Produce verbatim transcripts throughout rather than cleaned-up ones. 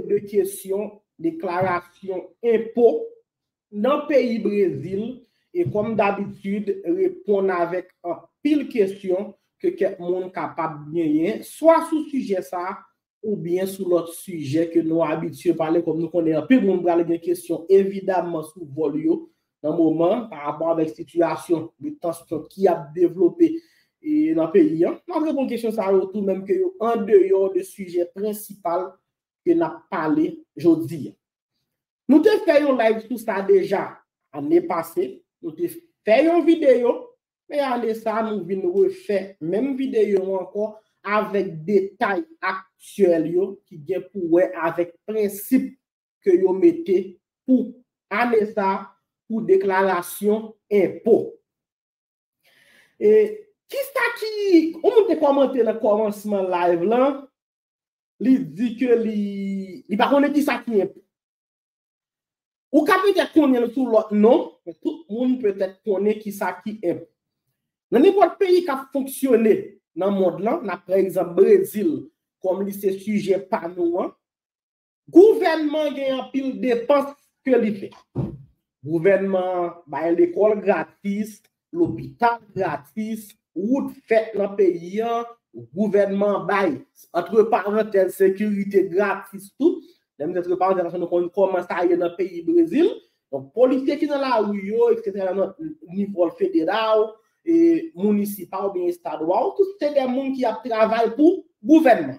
de kesyon deklarasyon enpo nan peyi Brezil e, kòm dabitid, reponn avèk anpil kesyon ke kèk moun kapab genyen, swa sou sijè sa a oubyen sou lòt sijè ke nou abitye pale. Kòm nou konnen, anpil moun pral gen kesyon, evidaman, sou vòl yo nan moman, pa rapò avèk sitiyasyon de tansyon ki ap devlope e nan peyi a. N ap reponn kesyon sa yo tou, menm ke yo andeyò de sijè prensipal ke n ap pale jodi a. Nou te fè yon live sou sa deja ane pase. Nou te fè yon videyo, men ane sa a, nou vin refè menm videyo ankò avèk detay aktyèl yo ki gen pou wè avèk prensip ke yo mete pou ane sa a pou deklarasyon enpo. E kisa ki, yon moun te kòmante nan kòmansman live lan, li di ke li, li pa konnen kisa ki enpo. Ou ka petèt konnen l sou lòt non, men tout moun petèt konnen kisa ki enpo. Nan nenpòt peyi k ap fonksyone nan mond lan, n ap pran egzanp Brezil, kòm li se sijè pa nou an, gouvènman gen anpil depans ke li fè. Gouvènman bay lekòl gratis, lopital gratis, wout fèt nan peyi an, gouvènman bay, antre parantèz, sekirite gratis tou. Lè m di antre parantèz, paske nou konn kòman sa ye nan peyi Brezil. Donk, polisye ki nan lari yo, etsetera, nan nivo federal, e, minisipal oubyen estadwal, tout se de moun ki ap travay pou gouvènman,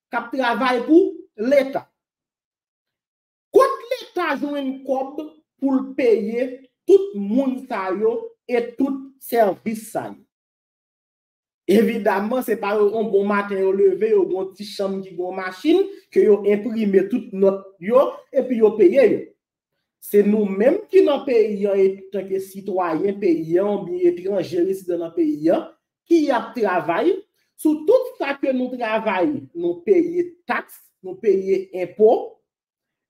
k ap travay pou Leta. Kot Leta jwenn kòb pou l peye tout moun sa yo e tout sèvis sa yo? Evidaman, se pa yon bon maten yo leve, yo gen yon ti chanm ki gen yon machin, ke yo enprime tout nòt yo, epi yo peye yo. Se nou menm ki nan peyi an, antanke sitwayen peyi an, oubyen etranje rezidan nan peyi an, ki ap travay. Sou tout sa ke nou travay, nou peye taks, nou peye enpo,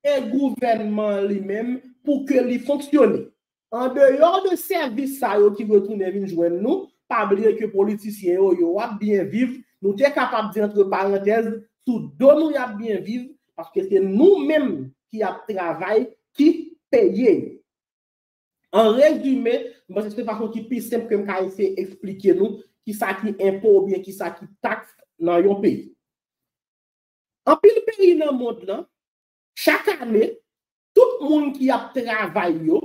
e gouvènman li menm pou ke li fonksyone. Andeyò de sèvis sa yo ki retounen vin jwenn nou, pa bliye ke politisyen yo, yo ap byen viv, nou te kapab di antre parantèz, sou do nou y ap byen viv, paske se nou menm ki ap travay, ki peye yo. An rezime, m panse se fason ki pi senp ke m ka eseye eksplike nou kisa ki enpo oubyen kisa ki taks nan yon peyi. Anpil peyi nan mond lan, chak ane, tout moun ki ap travay yo,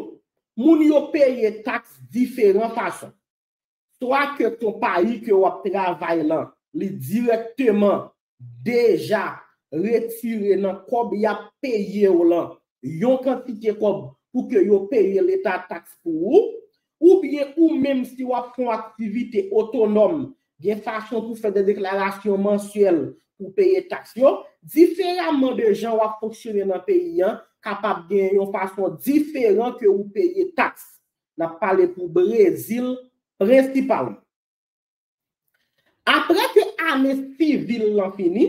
moun yo peye taks diferan fason. Swa ke konpayi ke w ap travay lan, li dirèkteman deja retire nan kòb y ap peye w lan yon kantite kòb pou ke yo peye Leta taks pou ou, oubyen ou menm, si w ap fè yon aktivite otonòm, gen fason pou fè de deklarasyon mansyèl pou peye taks yo. Diferaman de jan w ap fonksyone nan peyi an, kapab gen yon fason diferan ke ou peye taks. N ap pale pou Brezil prensipalman. Apre ke ane sivil lan fini,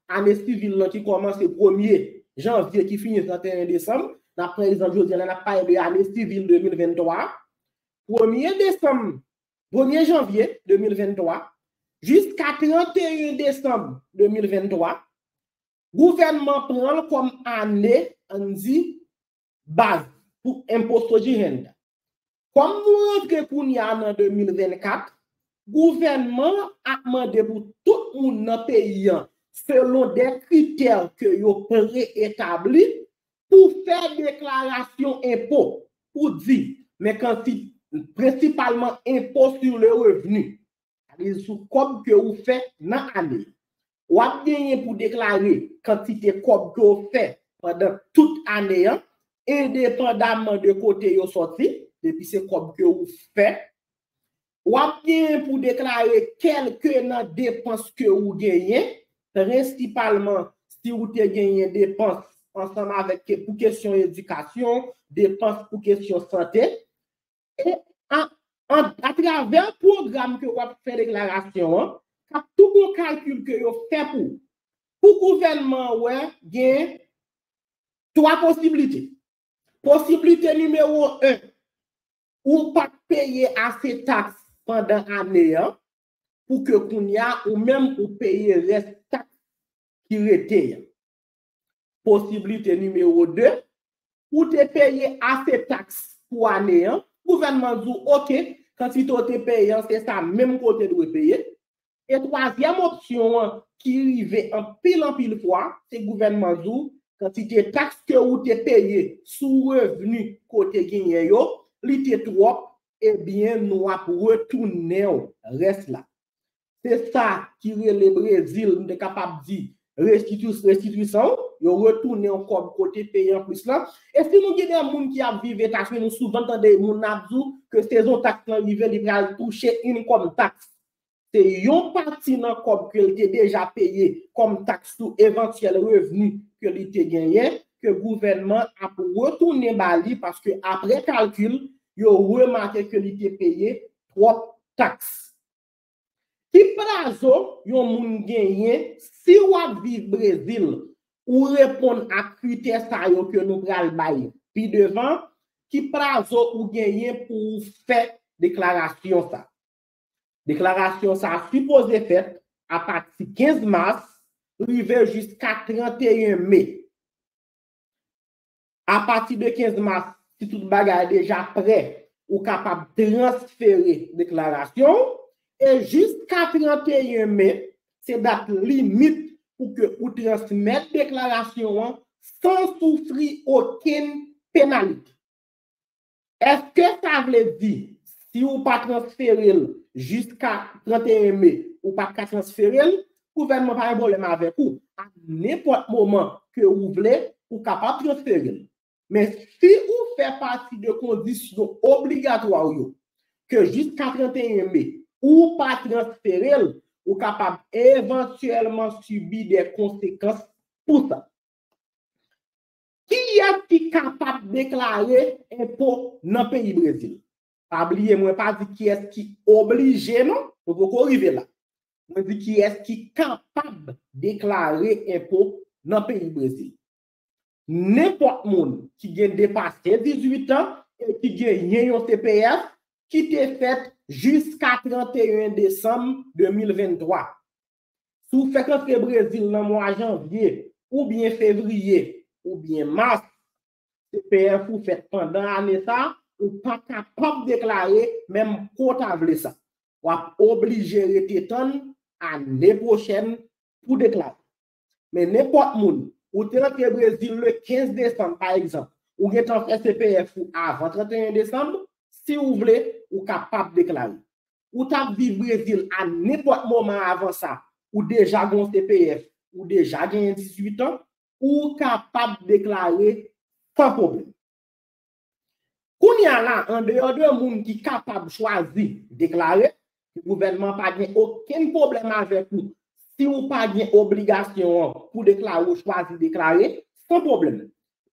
ane sivil lan ki kòmanse premye janvye, ki fini trannteyen desanm, n ap pran egzanp jodi a la, n ap pale de ane sivil de mil venntwa, premye desanm, premye janvye de mil venntwa, jiska trannteyen desanm de mil venntwa, gouvènman pran l kòm ane, ann di, baz pou enpo Soji Henda. Kòm nou rantre kounye a nan de mil vennkat, gouvènman an ap mande pou tout moun nan peyi an, selon de kritè ke yo pre-etabli, pou fè deklarasyon enpo, pou di, men kanti-, prensipalman enpo sur le revenu. Sa vle di sou kòb ke ou fè nan ane. W ap genyen pou deklare kantite kòb ke w fè pandan tout ane an, endepandaman de kote yo sòti, depi se kòb ke ou fè. W ap genyen pou deklare kèlke nan depans ke ou genyen, prensipalman si ou te genyen depans ansanm avèk ke-, pou kesyon edikasyon, depans pou kesyon sante. E a, a, atravè pwogram ke w ap fè deklarasyon an, k ap tou gon kalkil ke yo fè pou ou. Pou gouvènman an wè, gen twa posiblite. Posiblite nimewo en, ou pa t peye ase taks pandan ane an, pou ke kounye a ou menm ou peye rès taks ki rete an. posiblite nimewo de, ou te peye ase taks pou ane an, gouvènman di w, oke, kantite w te peye an, se sa menm ke w te dwe peye. E twazyèm opsyon an ki rive anpil, anpil fwa, se gouvènman di w, kantite taks ke ou te peye sou revni ke w te genyen yo, li te twòp, ebyen, nou ap retounen w rès la. Se sa ki rele Brezil, nou te kapab di, restiti-, restitisan w, yo retounen w kòb ke w te peye anplis lan. E si nou gen de moun ki ap viv Etazini, nou souvan tande moun ap di w ke sezon taks lan rive, li pral touche income tax. Se yon pati nan kòb ke l te deja peye kòm taks sou evantyèl revni ke li te genyen, ke gouvènman ap retounen ba li, paske apre kalkil, yo remake ke li te peye twòp taks. Ki prazo yon moun genyen si w ap viv Brezil, ou reponn ak kritè sa yo ke nou pral bay pi devan, ki prazo ou genyen pou w fè deklarasyon sa? Deklarasyon sa a sipoze fèt apati kenz mas rive jiska trannteyen me. Apati de kenz mas, si tout bagay deja prè, ou kapab transfere deklarasyon w, e jiska trannteyen me, se dat limit pou ke ou transmèt deklarasyon an san soufri okenn penalite. Èske sa vle di, si ou pa transfere l jiska trannteyen me, ou pa t ka transfere l, gouvènman pa gen pwoblèm avèk ou. A nenpòt moman ke ou vle, ou kapab transfere l. Men si ou fè pati de kondisyon obligatwa w yo, ke jiska trannteyen me, ou pa transfere l, ou kapab evantyèlman sibi de konsekans pou sa. Kiyès ki kapab deklare enpo nan peyi Brezil? Pa bliye, mwen pa di kiyès ki oblije, non. Nou poko rive la. Mwen di kiyès ki kapab deklare enpo nan peyi Brezil. Nenpòt moun ki gen depase dizuit an e ki genyen yon C P F ki te fèt jiska trannteyen desanm de mil venntwa. Si w fèk antre Brezil nan mwa janvye, oubyen fevriye, oubyen mas, C P F ou fèt pandan ane sa, ou pa kapab deklare menm ke w ta vle sa. W ap oblije rete tann ane pwochèn pou deklare. Men nenpòt moun, ou te antre Brezil le kenz desanm, pa egzanp, ou gentan fè C P F ou avan trannteyen desanm, si w vle, ou kapab deklare. Ou t ap viv Brezil a nenpòt moman avan sa, ou deja gen yon C P F, ou deja genyen dizuit an, ou kapab deklare san pwoblèm. Kounye a la, andeyò de moun ki kapab chwazi deklare, gouvènman pa gen okenn pwoblèm avèk ou. Si ou pa gen obligasyon an pou deklare, ou chwazi deklare, san pwoblèm.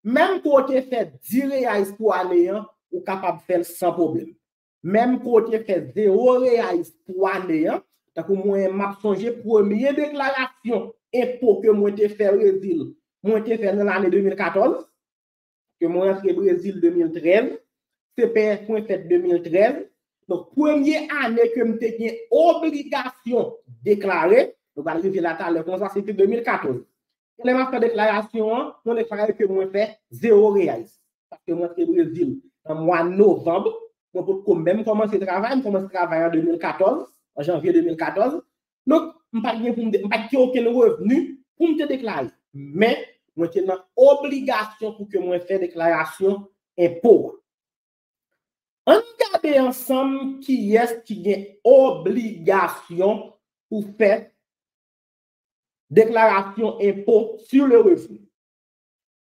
Menm ke w te fè dis reyais pou ane an, ou kapab fè l san pwoblèm. Menm ke w te fè zewo reyais pou ane an, tankou mwen, m ap sonje premye deklarasyon enpo ke mwen te fè Brezil, mwen te fè nan lane de mil katòz, ke mwen rantre Brezil de mil trèz, C P F mwen fèt de mil trèz. Donk, premye ane ke m te gen obligasyon deklare, nou pral rive la talè konsa, se te de mil katòz. Lè m ap fè deklarasyon an, mwen deklare ke mwen fè zewo reyais. Paske mwen rantre Brezil nan mwa novanm, mwen potko menm kòmanse travay, m kòmanse travay an de mil katòz, an janvye de mil katòz. Donk, m pa t gen pou m de-, m pa t gen okenn revni pou m te deklare. Men, mwen te nan obligasyon pou ke mwen fè deklarasyon enpo a. Ann gade ansanm kiyès ki gen obligasyon pou fè deklarasyon enpo sur le revenu.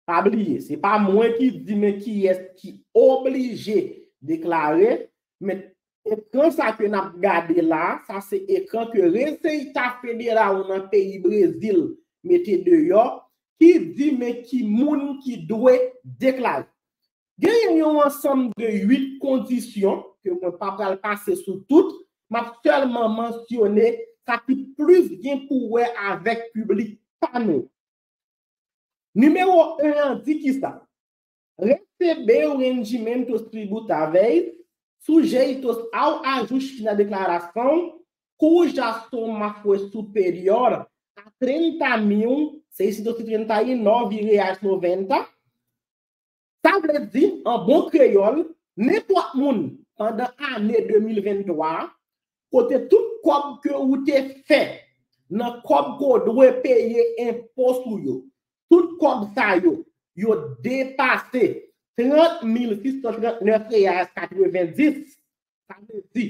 Pa bliye, se pa mwen ki di men kiyès ki oblije deklare, men ekran sa ke n ap gade la, sa se ekran ke Reseyta Federal nan peyi Brezil mete deyò, ki di men ki moun ki dwe deklare. Genyen yon ansanm de uit kondisyon ke mwen pa pral pase sou tout, m ap sèlman mansyone sa ki plis gen pou wè avèk piblik pa nou. Nimewo en an di kisa? Receber os rendimentos tributáveis sujeitos ao ajuste na declaração cuja soma for superior a trenta mil, seiscientos y treinta y nueve reais noventa. Sa vle di, an bon kreyòl, nenpòt moun pandan ane de mil venntwa a, kote tout kòb ke ou te fè nan kòb ke w dwe peye enpo sou yo, tout kòb sa yo, yo depase trant mil sis san trant nèf reais katrevendis. Sa vle di,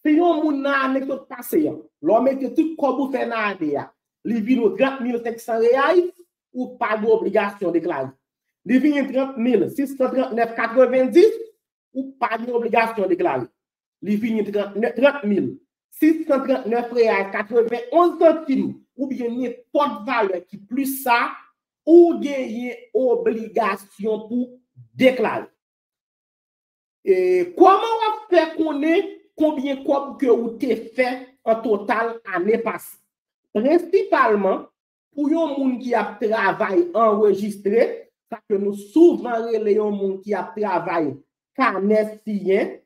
si yon moun nan ane k sot pase an, lè w mete tout kòb ou fè nan ane a, li vin ou trant mil senk san reais, ou pa gen obligasyon deklare. Li vin trant mil sis san trant nèf katrevendis, ou pa gen obligasyon deklare. Li vin trant mil sis san trant nèf reais katrevenonz santim, oubyen nenpòt valè ki plis sa, ou genyen obligasyon pou deklare. E kòman w ap fè konnen konbyen kòb ke ou te fè an total ane pase? Prensipalman, pou yon moun ki ap travay anrejistre, sa ke nou souvan rele yon moun ki ap travay kanè siyen,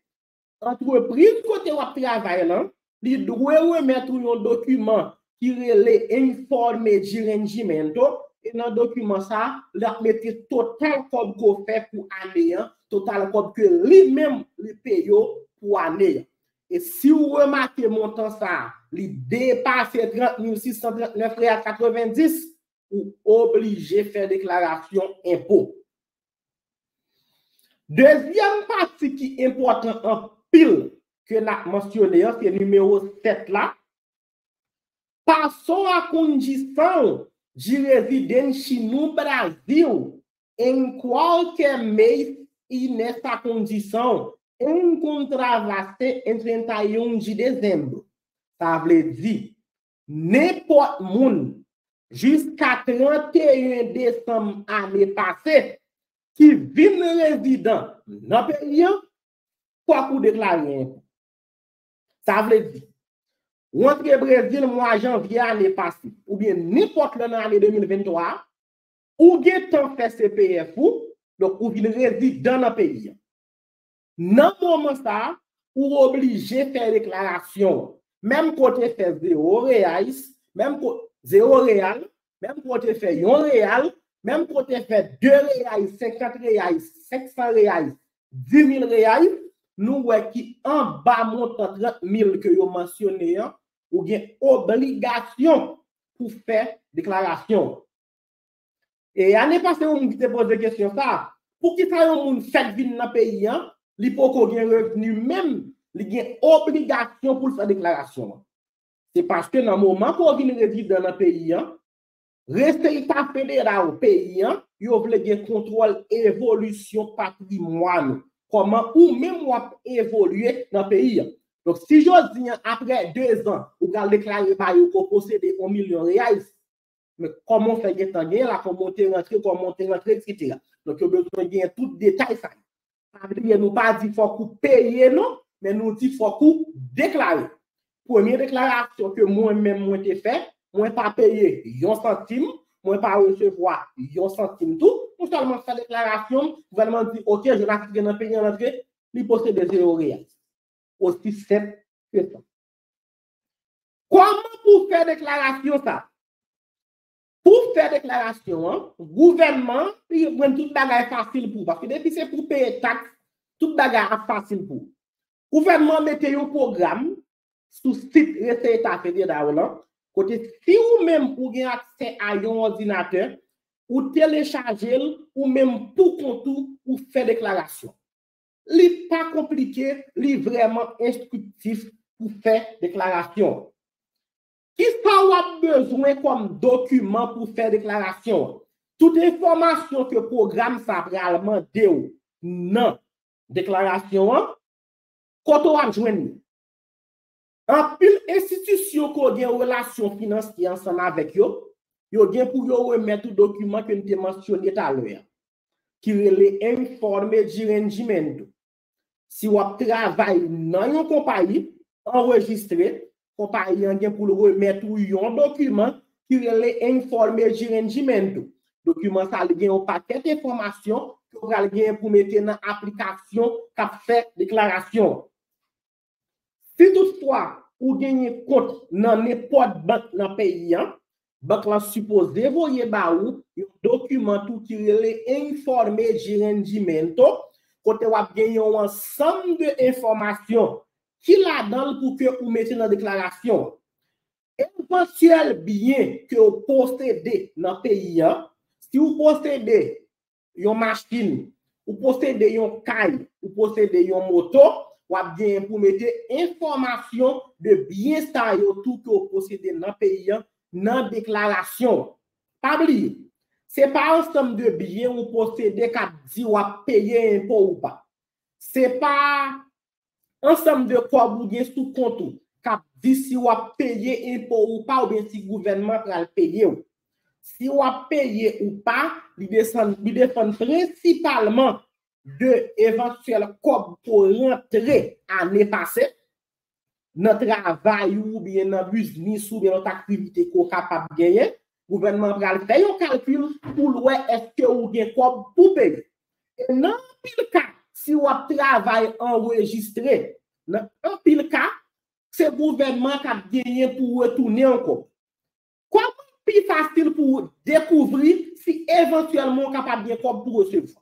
antrepriz kote w ap travay lan, li dwe remèt ou yon dokiman ki rele Informe de Rendimento, e nan dokiman sa, l ap mete total kòb ke w fè pou ane an, total kòb ke li menm li peye w pou ane an. E si w remake montan sa a, li depase trant mil sis san trant nèf real katrevendis, ou oblije fè deklarasyon enpo. Dezyèm pati ki enpòtan anpil ke n ap mansyone an, se nimewo sèt la. Passou a condição de residente no Brasil em qualquer mês e nessa condição encontrava-se em trinta e um de dezembro. Sa vle di, nenpòt moun jiska trant e en desanm ane pase ki vin rezidan nan peyi an, fòk ou deklare enpo. Sa vle di, ou antre Brezil mwa janvye ane pase, oubyen nenpòt lè nan ane de mil venntwa a, ou gentan fè C P F ou, donk ou vin rezidan nan peyi an. Nan moman sa a, ou oblije fè deklarasyon an. Menm ke w te fè zewo reais, menm ke, zewo real, menm ke w te fè yon real, menm ke w te fè de reais, senkant reais, senk san reais, di mil reais, nou wè ki anba montan trant mil ke yo mansyone an, ou gen obligasyon pou fè deklarasyon an. E ane pase, yon moun ki te poze kesyon sa a, poukisa yon moun fèk vin nan peyi an, li poko gen revni menm, li gen obligasyon pou l fè deklarasyon an? Se paske nan moman ke w vin rezidan nan peyi an, Resilta Federal peyi an, yo vle gen kontwòl evolisyon patrimwàn ou. Kòman ou menm w ap evolye nan peyi an. Donk, si jodi an, apre de zan, ou pral deklare ba yo ke w posede yon milyon reais, men kòman w fè gentan genyen la, kòman w te rantre, kòman w te rantre, etsetera. Donk, yo bezwen genyen tout detay sa yo. Pa bliye, nou pa di fòk ou peye non, men nou di fòk ou deklare. Premye deklarasyon ke mwen menm mwen te fè, mwen pa peye yon santim, mwen pa resevwa yon santim tou, mwen sèlman fè deklarasyon m, gouvènman di, oke, Jonas ki gen nan peyi an antre, li posede zewo reais. Osi senp ke sa. Kòman pou fè deklarasyon sa? Pou fè deklarasyon an, gouvènman an, li rann tout bagay fasil pou ou. Paske depi se pou peye taks, tout bagay ap fasil pou ou. Gouvènman an mete yon pwogram sou sit Resilta Federal lan, kote si ou menm ou gen aksè a yon òdinatè, ou telechaje l, ou menm pou kont ou, ou fè deklarasyon. Li pa konplike, li vrèman enstriktif pou fè deklarasyon. Kisa w ap bezwen kòm dokiman pou fè deklarasyon an? Tout enfòmasyon ke pwogram sa pral mande w nan deklarasyon an, kote w ap jwenn li? Anpil enstitisyon ke w gen relasyon finansye ansanm avèk yo, yo gen pou yo remèt ou dokiman ke n te mansyone talè a, ki rele Informe de Rendimento. Si w ap travay nan yon konpayi anrejistre, konpayi an gen pou l remèt ou yon dokiman ki rele Informe de Rendimento. Dokiman sa a, li gen yon pakèt enfòmasyon ke w pral genyen pou mete nan aplikasyon k ap fè deklarasyon an. Si toutfwa ou genyen kont nan nenpòt bank nan peyi an, Bank lan sipoze voye ba ou yon dokiman tou ki rele Informe di Rendimento, kote w ap gen yon ansanm de enfòmasyon ki ladan l pou ke ou mete nan deklarasyon an. Evantyèl byen ke w posede nan peyi a, si w posede yon machin, ou posede yon kay, ou posede yon moto, w ap genyen pou mete enfòmasyon de byen sa yo tou ke w posede nan peyi a nan deklarasyon an. Pa bliye, se pa ansanm de byen ou posede k ap di w ap peye enpo ou pa. Se pa ansanm de kòb ou gen sou kont ou k ap di si w ap peye enpo ou pa oubyen si gouvènman pral peye w. Si w ap peye ou pa, li desann, li depann prensipalman de evantyèl kòb ke w rantre ane pase nan travay ou oubyen nan biznis ou oubyen lòt aktivite ke w kapab genyen. Gouvènman an pral fè yon kalkil pou l wè èske ou gen kòb pou peye. E nan anpil ka, si w ap travay anrejistre, nan anpil ka, se gouvènman k ap genyen pou retounen w kòb. Kòman pi fasil pou w dekouvri si evantyèlman w kapab gen kòb pou resevwa?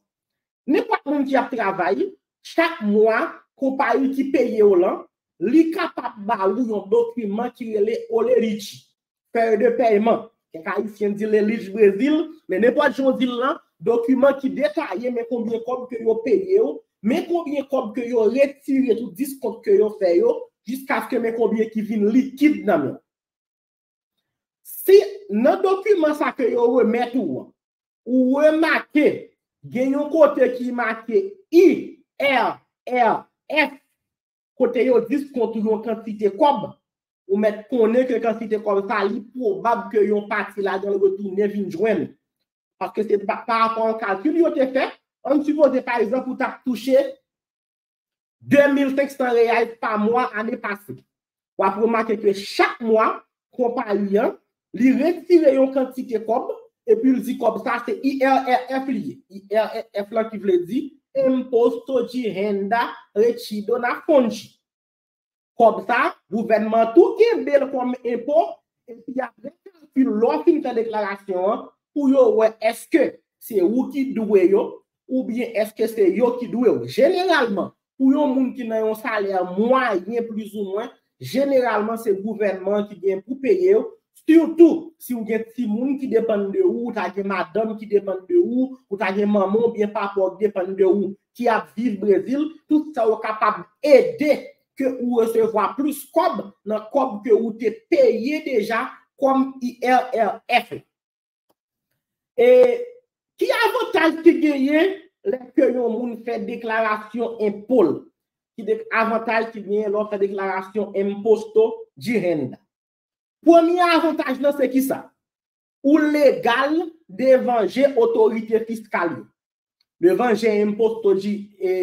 Nenpòt moun ki ap travay, chak mwa, konpayi ki peye w lan, li kapab ba ou yon dokiman ki rele Olerici, feuille de paiement. Kèk Ayisyen di Lelici Brezil, men nenpòt jan w di l lan, dokiman ki detaye men konbyen kòb ke yo peye w, men konbyen kòb ke yo retire tou diskont ke yo fè yo, jiskaske men konbyen ki vin likid nan men w. Si nan dokiman sa ke yo remèt ou an, ou remake gen yon kote ki make I R R F, kote yo diskont ou yon kantite kòb, ou mèt konnen ke kantite kòb sa li pwobab ke yon pati ladan l retounen vin jwenn ou. Paske se pa, pa rapò a yon kalkil yo te fè, ann sipoze pa egzanp ou t ap touche de mil senk san reyal pa mwa ane pase. W ap remake ke chak mwa, konpayi an, li retire yon kantite kòb, epi l di kòb sa se I R R F li ye. I R R F lan ki vle di Imposto de Renda Retido na Fonte. Kòb sa, gouvènman an tou kenbe l kòm enpo, epi apre kalkil, lè w fin fè deklarasyon an, pou yo wè èske se ou ki dwe yo, oubyen èske se yo ki dwe w. Jeneralman, pou yon moun ki nan yon salè mwayen plizoumwen, jeneralman se gouvènman an ki gen pou peye w, sitou si w gen timoun ki depann de ou, ou ta gen madanm ki depann de ou, ou ta gen manman oubyen papa w ki depann de ou, ki ap viv Brezil, tout sa yo kapab ede ke ou resevwa plis kòb nan kòb ke ou te peye deja kòm I R R F. E ki avantaj ki genyen lè ke yon moun fè deklarasyon enpo l? Ki de, avantaj ki genyen lè w fè deklarasyon Imposto de Renda? Premye avantaj lan se kisa? Ou legal devan je otorite fiskal yo. Devan je Imposto de, e,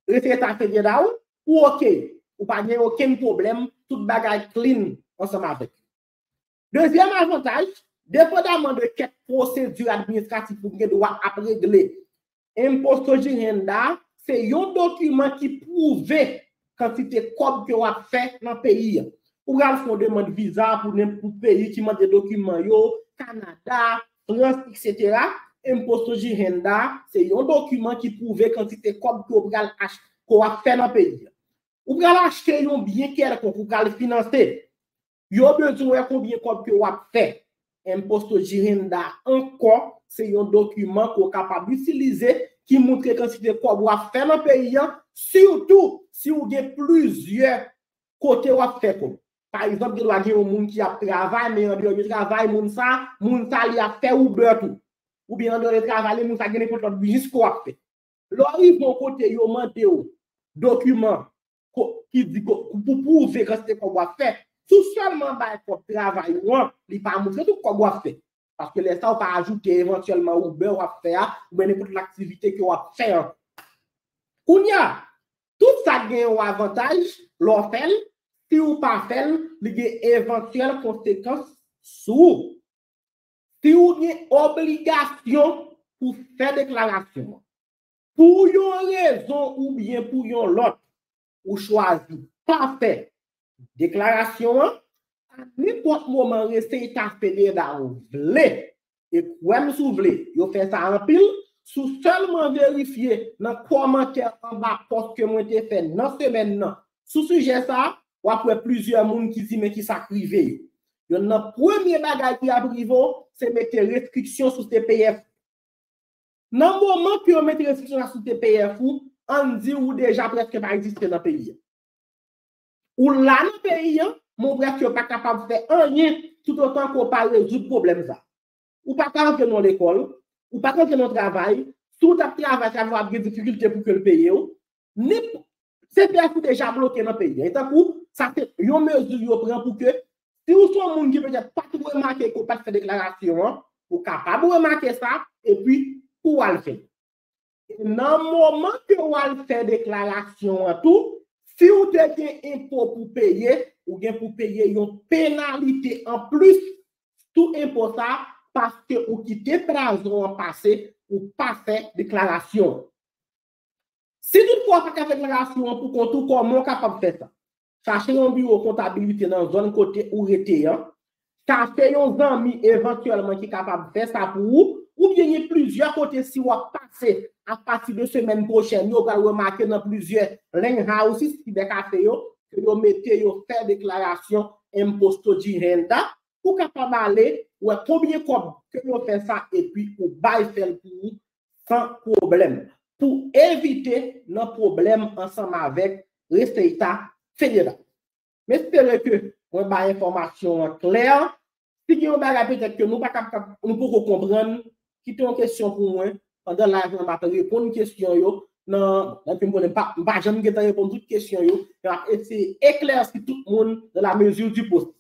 Receita Federal, ou oke. Ou pa gen okenn pwoblèm, tout bagay clean ansanm avèk. Dezyèm avantaj, depandaman de kèk pwosedi administratif ou gen dwa ap regle, Imposto de Renda se yon dokiman ki pwouve kantite kòb ke w ap fè nan peyi a. Ou pral fè yon demann viza pou nenpòt peyi ki mande dokiman yo, Kanada, Frans, etsetera. Imposto de Renda se yon dokiman ki pwouve kantite kòb ke w pral achte, ke w ap fè nan peyi a. Ou pral achte yon byen kèlkonk, ou pral finanse. Yo bezwen wè konbyen kòb ke w ap fè. Imposto de Renda ankò, se yon dokiman ke w kapab itilize ki montre kantite kòb w ap fè nan peyi a, sitou si w gen plizyè kote w ap fè kòb. Pa egzanp, gen dwa gen yon moun ki ap travay, men andeyò de travay, moun sa, moun sa li ap fè Uber tou. Oubyen andeyò de travay li, moun sa gen nenpòt lòt biznis ke w ap fè. Lè w rive yon kote, yo mande w dokiman ko-, ki di ko-, pou pwouve kantite kòb w ap fè. Si w sèlman bay kòb travay ou an, li pa montre tout kòb w ap fè. Paske lè sa a, ou pa ajoute evantyèlman Uber w ap fè a, oubyen nenpòt lòt aktivite ke w ap fè an. Kounye a, tout sa gen yon avantaj, lè w fè l, si w pa fè l, li gen evantyèl konsekans sou ou. Si w gen obligasyon pou fè deklarasyon an, pou yon rezon oubyen pou yon lòt, ou chwazi pa fè deklarasyon an, A nenpòt moman, reseyta federal vle, e kwè m si w vle, yo fè sa anpil, si w sèlman verifye nan kòmantè anba pòs ke mwen te fè nan semèn nan sou sijè sa a, w ap wè plizyè moun ki di men kisa k rive yo. Yonn nan premye bagay ki ap rive w, se mete restriksyon sou C P F. Nan moman ke yo mete restriksyon sa sou C P F ou, ann di ou deja prèske pa egziste nan peyi a. Ou la nan peyi an, men ou prèske pa kapab fè anyen toutotan ke w pa rezoud pwoblèm sa. Ou pa ka antre nan lekòl, ou pa ka antre nan travay, si w t ap travay, travay w ap gen difikilte pou ke l peye w. Nenp-, C P F ou deja bloke nan peyi an. E tankou, sa se yon mezi yo pran pou ke, si w se yon moun ki petèt pa t remake ke w pa t fè deklarasyon an, ou kapab remake sa, epi pou w al fè. E nan moman ke w al fè deklarasyon an tou, si w te gen enpo pou peye, ou gen pou peye yon penalite anplis sou enpo sa, paske ou kite plazo an pase, ou pa fè deklarasyon an. Si toutfwa w pa ka fè deklarasyon an pou kont ou, kòman w kapab fè sa? Chache yon biwo kontabilite nan zòn kote ou rete an. Chache yon zanmi evantyèlman ki kapab fè sa pou ou, oubyen gen plizyè kote si w ap pase apati de semèn pwochèn yo, ou pral remake nan plizyè Land Houses, sibèkafe yo, ke yo mete yo fè deklarasyon imposto de renda, ou kapab ale wè konbyen kòb ke yo fè sa epi ou bay fè l pou ou san pwoblèm, pou evite nan pwoblèm ansanm avèk reseyta federal. M espere ke mwen bay enfòmasyon an klè. Si gen yon bagay petèt ke nou pa kap-, kap-, nou poko konprann, kite yon kesyon pou mwen. Pandan live lan, m ap reponn kesyon yo. Nan, nan ke m konnen, m pa, m pa janm gentan reponn tout kesyon yo. Men m ap eseye eklèsi tout moun dans la mesure du possible.